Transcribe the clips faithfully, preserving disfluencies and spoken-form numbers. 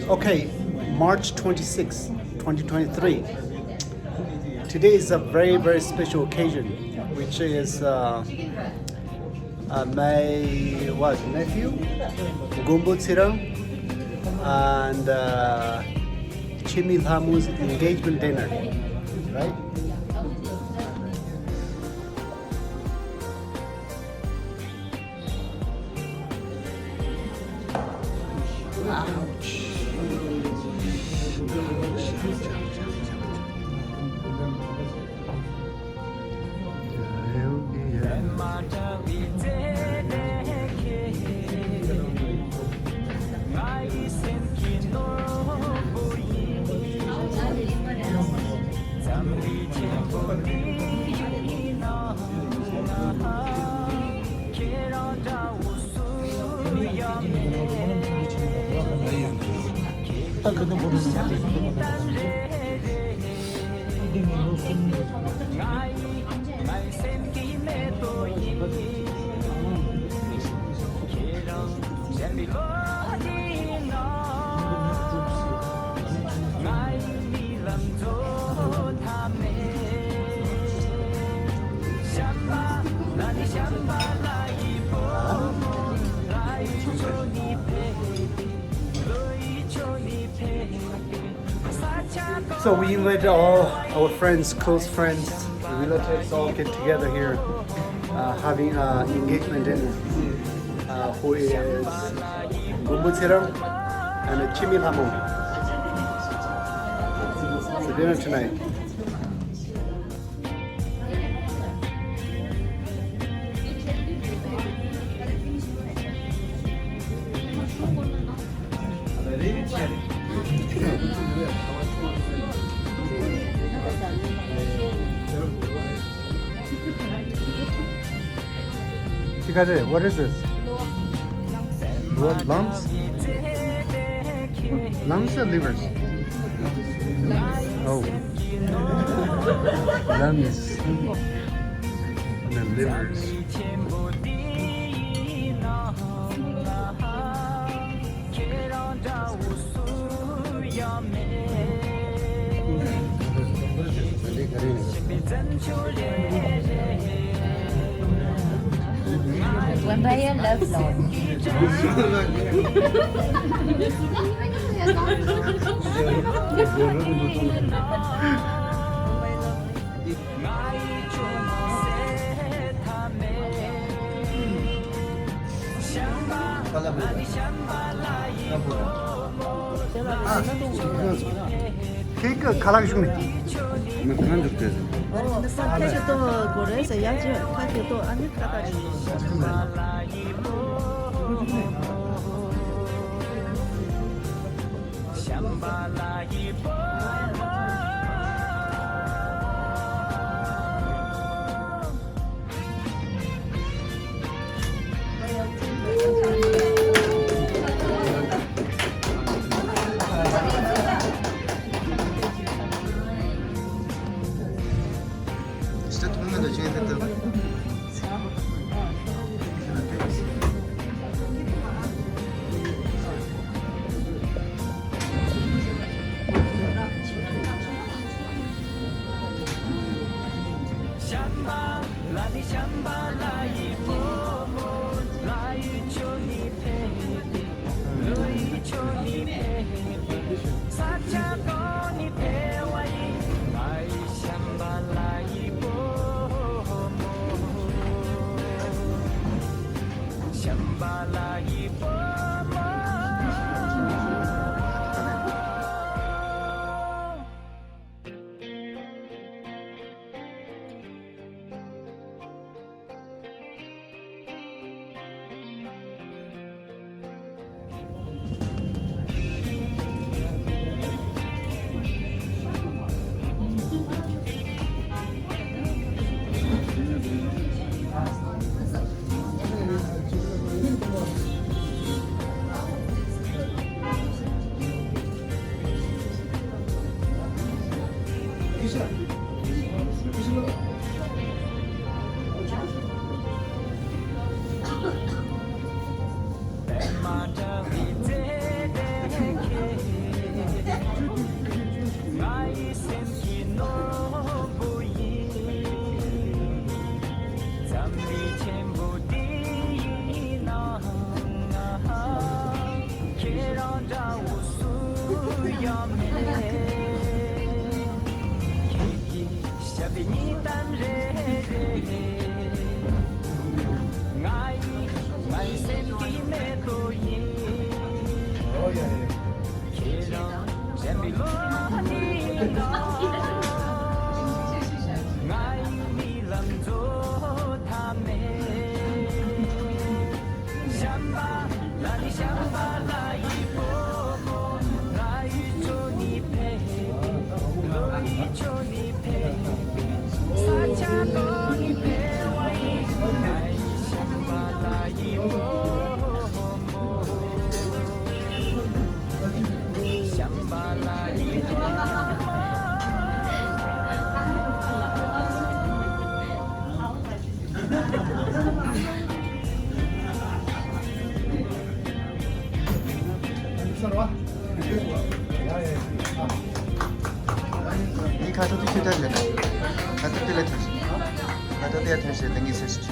Okay, March twenty-sixth, twenty twenty-three. Today is a very, very special occasion, which is uh, uh, my what nephew, Gumbo Tsirang, and uh, Chimi Lamu's engagement dinner, right? So we invited all our friends, close friends, relatives, all get together here, uh, having an engagement dinner. Uh, who is Gumbu Tsiram and Chimi Lamo. So dinner tonight. What is this? What, lungs? Lungs or livers? Oh. Lungs. And then livers. Vampire love, Lord. ཁྱེད་ཀྱི་ཁ་ལག་བྱུང་ནས། མི་ཁ་འཇུག་དེ། ཁ་ཁྱེད་ཏོ་གོ་རེ་ཟེར་ཡག་ཅིག་ཁ་ཁྱེད་ཏོ་ཨ་ནི་ཁ་ཁ་ཅིག་འདྲ་བོ་སུ་ཡང་མེད། ཁྱེད་ཀྱི་ཞབས་པད་སྙིང་གཏམ་རེ་རེ། ང་ཡི་ང་ཡི་སེམས་ཀྱི་མེ་ཏོག་ཡིན། ཁྱེད་རང་གཞན་པའི་བློ་ནི་ནོར། ང་ཡི་རྨི་ལམ་རྫོགས་མཐའ་མེད། བྱམས་པ་ལ་ནི་བྱམས་པ་ལ་ཡི་བུ་མོ། ང་ཡི་ཆོས་ནི་འཕེལ། བློ་ཡི་ཆོས་ནི་འཕེལ། ས་ཆ་གང་ནི་འཕེལ་བ་ཡི། ང་ཡི་བྱམས་པ་ལ་ཡི་བུ་མོ། བྱམས་པ་ལ་ཡི་བུ་མོ། འདི་ཁ་ཐུག་ཏུ་ཁྱོད་ཐར་ལེ་ན། ཁ་ཐུག་དེ་ལ་ཐོན་ཤིག་ཁ་ཐུག་དེ་ལ་ཐོན་ཤིག་ལེ་ངེས་ཟེར་ཤིག་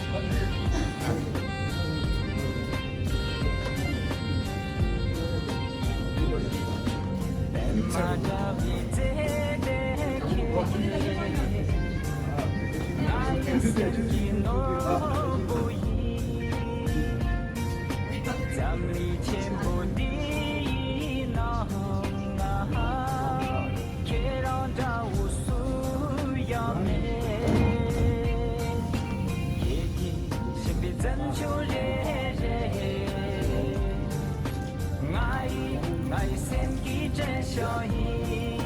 འཛམ་གླིང་ཆེན་པོ་འདིའི་ནང་ང་ཁྱེད་རང་འདྲ་བོ་སུ་ཡང་མེད། ཁྱེད་ཀྱི་བཞིན་པའི་བརྩམས་ཆོས་རེ་རེ། ང་ཡི་ང་ཡི་སེམས་ཀྱི་དྲན་ཤོག་ཡིན།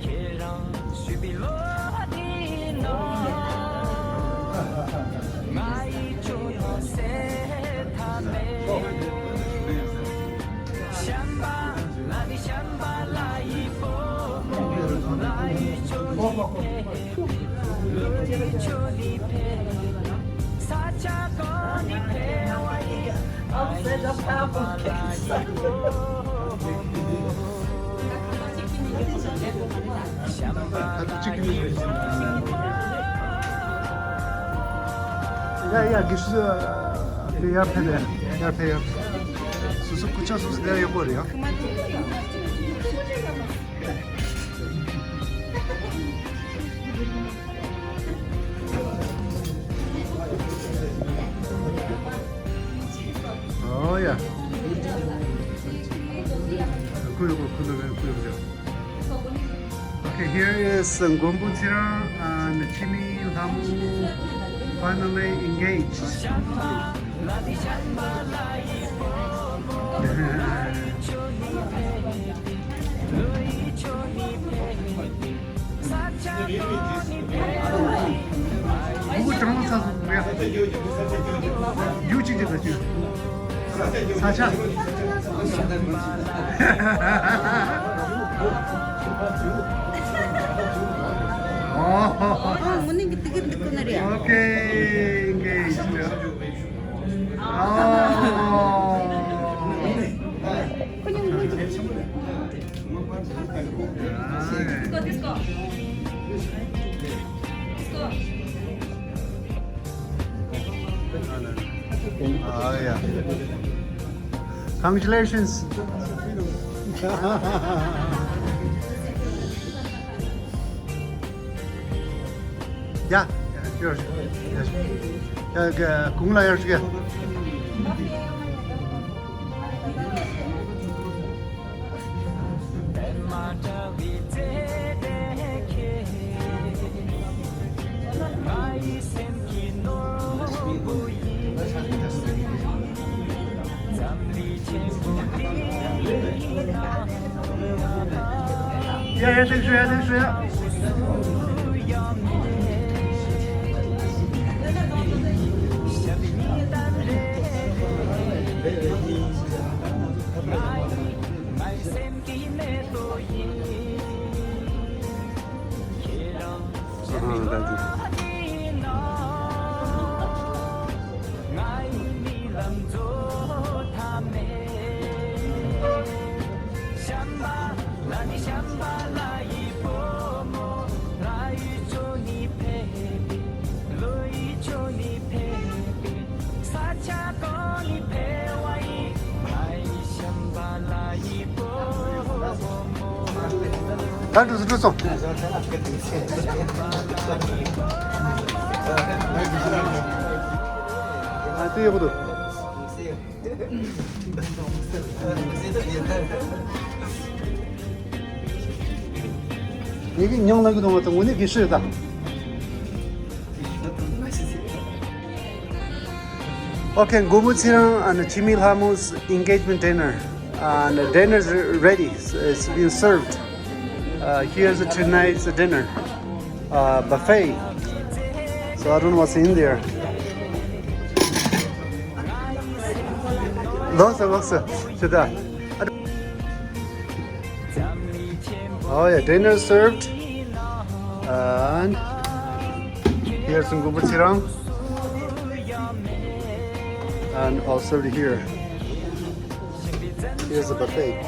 ཁྱེད་རང་བཞུགས་པའི་ལོ་འདིའི་ནང་། ང་ཡི་ཆོས་ནོར་ཟད་མཐའ་མེད། བྱམས་པ་ལ་ནི་བྱམས་པ་ལ་ཡི་བུ་མོ། ལ་ཡི་ཆོས་ནི་འཕེལ། ལ་ཡི་ཆོས་ནི་འཕེལ། ས་ཆ་གང་ནི་འཕེལ་བ་ཡི། ང་ཡི་བྱམས་པ་ལ་ཡི་བུ་མོ། བྱམས་པ་ལ་ཡི་བུ་མོ། ཡ་ཡ་དགེ་བཤེས། དེ་ཡར་ཕེབས་ཡ། ཡར་ཕེབས་ཡ། སོ་སོ་སྐུ་ཕྱྭ་སོ་སོ་དེ་ཡར་ཡོད་པ་རེད་ཡ། ཨོ་ཡ། ཁུ་ཡོད་པ་ཁུ་ལ་རེད། ཁུ་ཡོད་པ། Okay, here is uh, མགོན་པོ་ཚེ་རིང་and Jimmy Lam finally engaged. ཕྲུ་གུ་གྲང་མོ་ཚ་སོང་རེད། རྒྱུག་ཅིག་ཅིག་ད་ཅིག་ས་ཆ། ཨོ། ཨོ། དངོས་གནས་ཀྱི་དེ་གི་འདི་ཀུན་རེད། Okay, engaged. ཨོ། ཁོ་གཉིས་མགོ་འཛུགས། Ah, yeah. Congratulations. Yeah, yeah, sure. Yes. Yeah, okay, གུང་ལ་ཡར་ཞུ། ཡ་ཡ་ཐུགས་རྗེ་ཆེ། ཡ་ཐུགས་རྗེ་ཆེ། ད་འགྲོ་སོང་འགྲོ་སོང་། ཨ་དེ་ཡག་པོ་འདུག་ངེད་ཀྱི་མྱིང་ལ་གི་དང་བ་དང་དངོས་གནས་དགེ་བཤེས་ཡོད་ད། Okay, Ngumbu Tsirang and Chimi Lhamu's engagement dinner. And the dinner is ready. It's been served. Uh, here's tonight's dinner. Uh, buffet. So I don't know what's in there. Lots of, lots of. Oh yeah, dinner served. And here's Ngumbu Tsirang. And also here. Here's the buffet.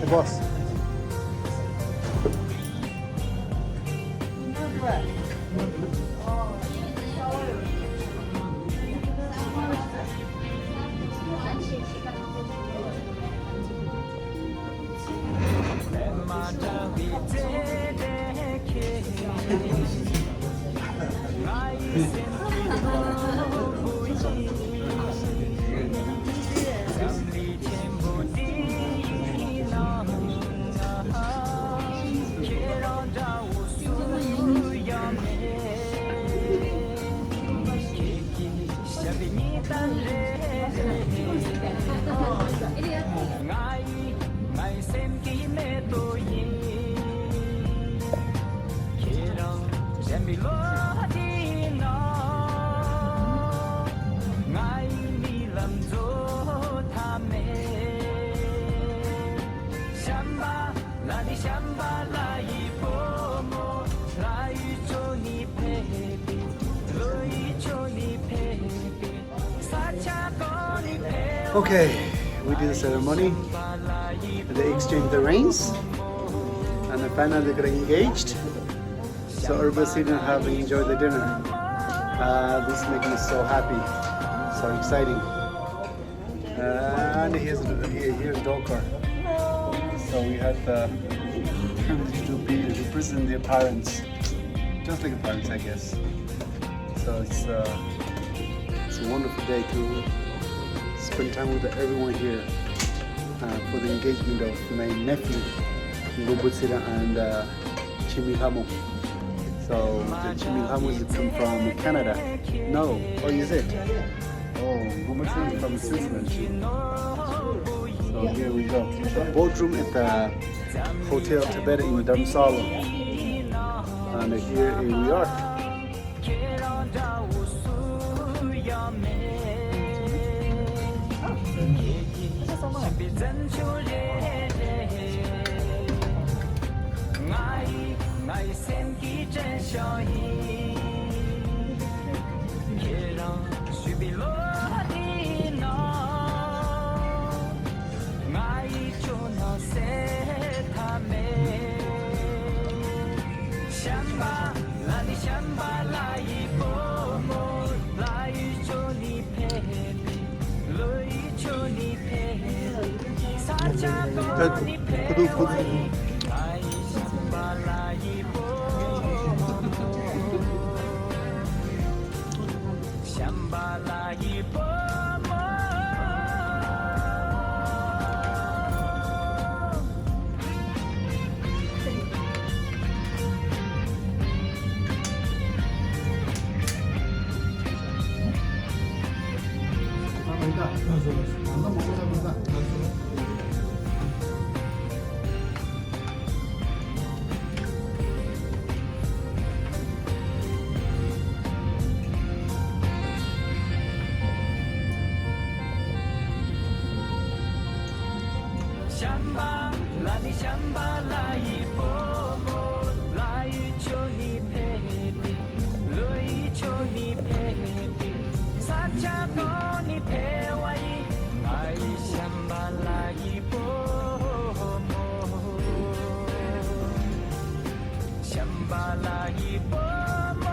Hey, boss. Okay, we did the ceremony. They exchanged the rings, and then finally they got engaged. So everybody sit and have enjoy the dinner. Uh, this makes me so happy, so exciting. And here's here- here's Dokar. So we had the privilege to be represent their parents, just like parents, I guess. So it's uh, it's a wonderful day to spend time with everyone here uh, for the engagement of my nephew, Ngumbu Tsirang and uh, Chimi Lhamo. So the Chimi Lhamo is come from Canada. No, oh, is it? Oh, Gumachun from Switzerland. So here we go. Boardroom at the Hotel Tibet in Dharamsala. And here we are. ཁྱེད་རང་བཞུགས་པའི་ལོ་འདི་ནང་ང་ཡི་ཆུ་ནང་སེ་ཐ་མེད། ཤམ་བྷ་ལ་ནི་ཤམ་བྷ་ལ་ཡི་བུ་མོ་ལ་ཡི་ཆུ་ནི་ཕེབས་པའི་ལོ་ཡི་ཆུ་ནི་ཕེབས་པའི་ས་ཆ་ཏོ་ནི་ཕེབས་པ་ཡི་ང་ཡི་ཤམ་བྷ་ལ་ཡི་བུ་མོ། ཤམ་བྷ་ལ་ཡི་བུ་མོ། ཤམ་བྷ་ལ་ནི་ཤམ་བྷ་ལ་ཡི་བུ་མོ་ལ་ཡི་ཆུ་ནི་ཕེབས་པའི་ལོ་ཡི་ཆུ་ནི་ཕེབས་པའི་ས་ཆ་ཏོ་ནི་ཕེབས་པ་ཡི་ང་ཡི་ཤམ་བྷ་ལ་ཡི་བུ་མོ། ཤམ་བྷ་ལ་ཡི་བུ་མོ།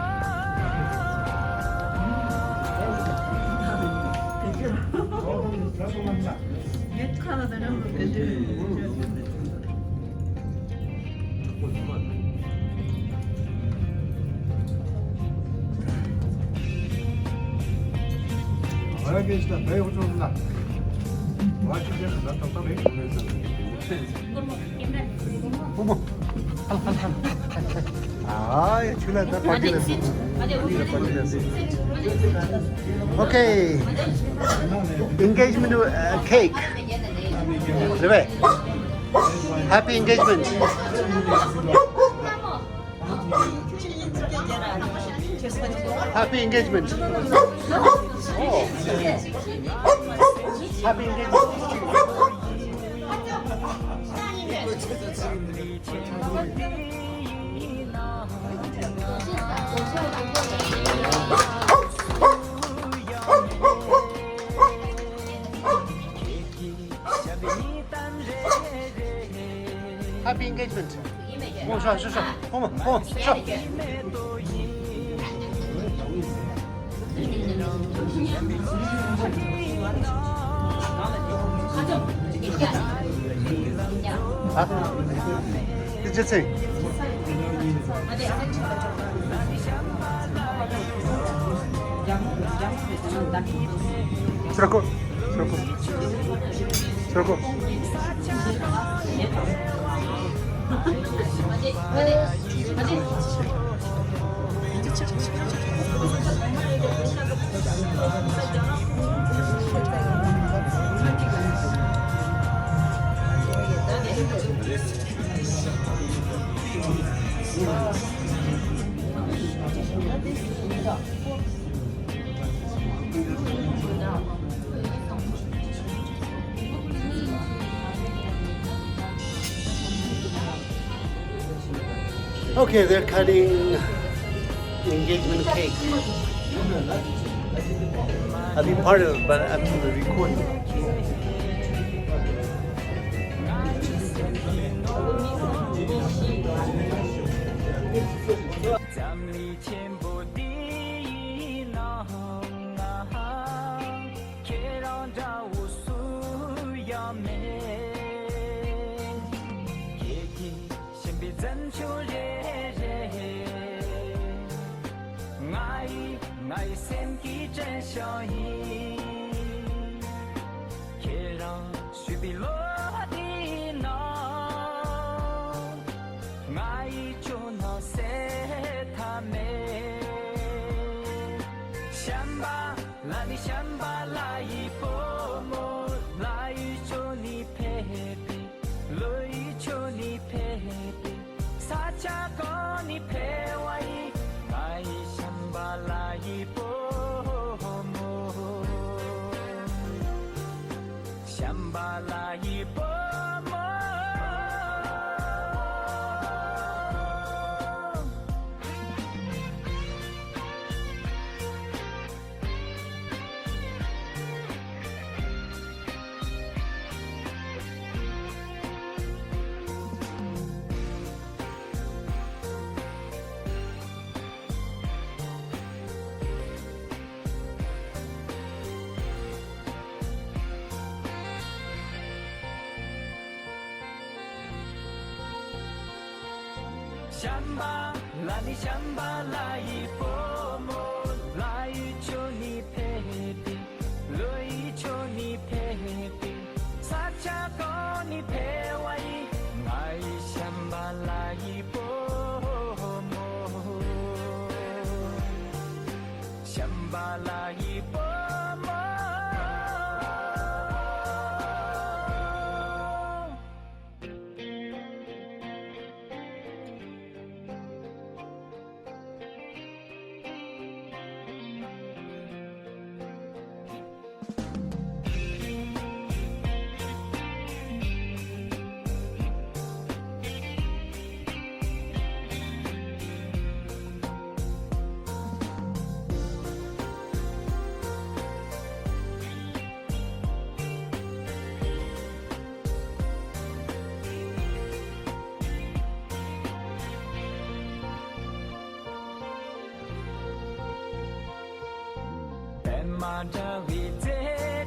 Okay. Engagement uh, cake. Happy engagement. Happy engagement. Oh. Happy engagement. Happy engagement. ཁོང་ཤོག་ཤོག་ཤོག་ཁོང་མ་ཁོང་ཤོག་ཨ། དེ་ཅི་ཚེ། ཚེ་ར་ཁོ། ཚེ་ར་ཁོ། ཚེ་ར་ཁོ། Okay, they're cutting engagement cake. I'll be part of it, but I'm recording. འཛམ་གླིང་ཆེན་པོ་འདི་ཡི་ནང་ང་ཁྱེད་རང་འདྲ་བོ་སུ་ཡང་མེད། ཁྱེད་ཀྱི་ཞིམ་པའི་རྫུན་ཆུ་རེ་རེ་ང་ཡི་ང་ཡི་སེམས་ཀྱི་དྲན་ཤིང་ཡིན། ཁྱེད་རང་བཞུགས་པའི་ལོ་འདི་ནང་ང་ཡི་ཆུ་ནང་སེ་ཐ་མེད། ཤམ་བྷ་ ལ་ནི་བྱམས་པ་ལྷ་ཡི་བུ་མོ། ལྷ་ཡུལ་ཕྱོགས་ནས་ཕེབས་པའི། ཀླུ་ཡུལ་ཕྱོགས་ནས་ཕེབས་པའི། ས་ཆ་གང་ནས་ཕེབས་པ་ཡིན། ང་ཡི་བྱམས་པ་ལྷ་ཡི་བུ་མོ། བྱམས་པ་ལྷ་ཡི་བུ་མོ། བྱམས་པ་ལྷ་ནི་བྱམས་པ་ལྷ་ཡི་བུ་མོ། ལྷ་ཡུལ་ཕྱོགས་ནས་ཕེབས་པའི། ཀླུ་ཡུལ་ཕྱོགས་ནས་ཕེབས་པའི། ས་ཆ་གང་ནས་ཕེབས་པ་ཡིན། ང་ཡི་བྱམས་པ་ལྷ་ཡི་བུ་མོ། བྱམས་པ་ལྷ་ཡི་བུ་མོ། པདྨ་དྲ་བའི་རྩེ་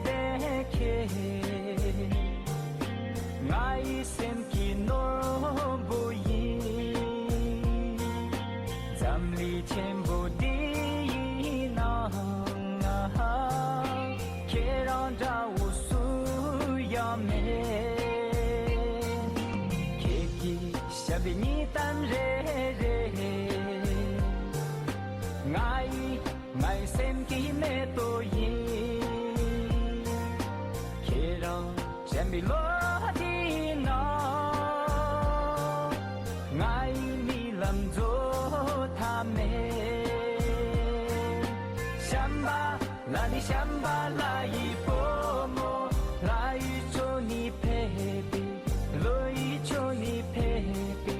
དེ་ཁྱེད། ང་ཡི་སེམས་ཀྱི་ནོར་བུ་ཡིན། འཛམ་གླིང་ཆེན་པོ་འདི་ཡི་ནང་ང་། ཁྱེད་རང་འདྲ་བོ་སུ་ཡང་མེད། ཁྱེད་ཀྱི་ཞབས་པད་གཉིས་གཏམ་རེ་རེ། ང་ཡི་ང་ཡི་སེམས་ཀྱི་མེ་ཏོག་ཡིན། ཁྱེད་རང་དྲན་པའི་ལོ་འདིའི་ནང་། ང་ཡི་རྨི་ལམ་རྫོགས་ཐབས་མེད། བྱམས་པ་ལྷ་ནི་བྱམས་པ་ལྷ་ཡི་བུ་མོ། ལྷ་ཡུལ་ཕྱོགས་ནས་ཕེབས་པའི། ཀླུ་ཡུལ་ཕྱོགས་ནས་ཕེབས་པའི།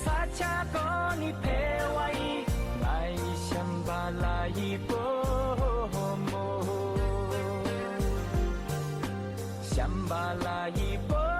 ས་ཆ་གང་ནས་ཕེབས་པ་ཡིན། ང་ཡི་བྱམས་པ་ལྷ་ཡི་བུ་མོ། བྱམས་པ་ལྷ་ཡི་བུ་